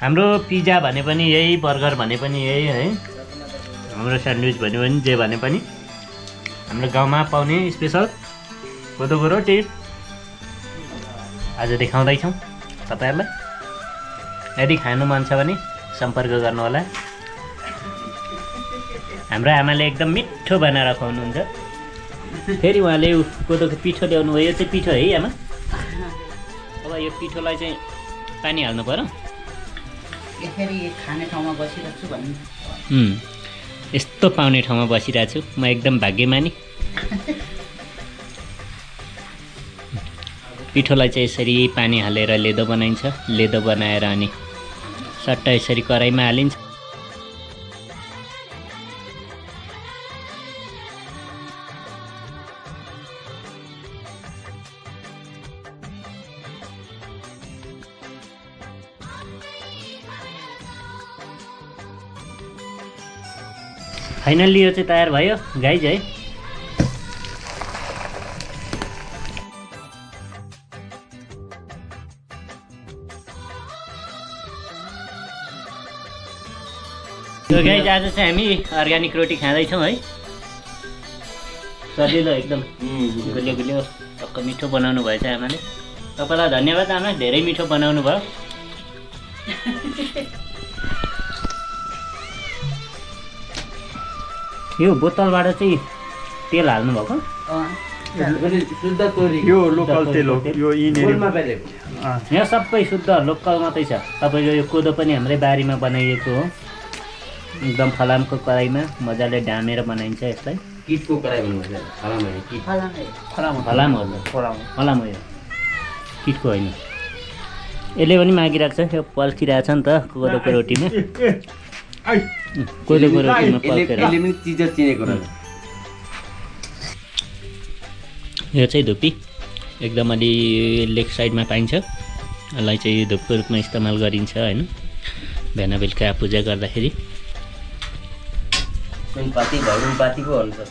हाम्रो पिज्जा भने पनि यही, बर्गर भने पनि यही है, हाम्रो स्यान्डविच भने पनि जे भने पनि हाम्रो गाउँमा पाउने स्पेसल कोदोको रोटी आज देखाउँदैछौँ तपाईँहरूलाई। यदि खानु मन छ भने सम्पर्क गर्नुहोला। हाम्रो आमाले एकदम मिठो बनाएर खुवाउनुहुन्छ। फेरि उहाँले कोदोको पिठो ल्याउनु भयो। यो चाहिँ पिठो है आमा? अब यो पिठोलाई चाहिँ पानी हाल्नु पर्यो। यसरी खाने ठाउँमा बसिरहेको छु भन्नु। यस्तो पाउने ठाउँमा बसिरहेको छु म, एकदम भाग्यमानी। पिठोलाई चाहिँ यसरी पानी हालेर लेदो बनाइन्छ। लेदो बनाएर अनि सट्ट यसरी कराईमा हालिन्छ। फाइनल्ली यो चाहिँ तयार भयो गाइज है। यो गाइज आज चाहिँ हामी अर्ग्यानिक रोटी खाँदैछौँ है। सजिलो एकदम गुलियो गुलियो टक्क मिठो बनाउनु भएछ आमाले। तपाईँलाई धन्यवाद आमा, धेरै मिठो बनाउनु भयो। यो बोतलबाट चाहिँ तेल हाल्नु भएको? यो लोकल तेल हो। यो यहाँ सबै शुद्ध लोकल मात्रै छ। तपाईँको यो कोदो पनि हाम्रै बारीमा बनाइएको हो। एकदम फलामको कराईमा मजाले ढामेर बनाइन्छ यसलाई। किटको कराई भन्नुहुन्छ? फलाम हो फलाम हो यो, किटको होइन। यसले पनि मागिरहेको छ। यो पल्किरहेको छ नि त कोदोको रोटीमा। कोदोको रोटीमा पल्केर यो चाहिँ धुपी एकदम अलि लेग साइडमा पाइन्छ। यसलाई चाहिँ धुपको रूपमा इस्तेमाल गरिन्छ होइन, बिहान बेलुका पूजा गर्दाखेरि। पाती भगवान पातीको अनुसार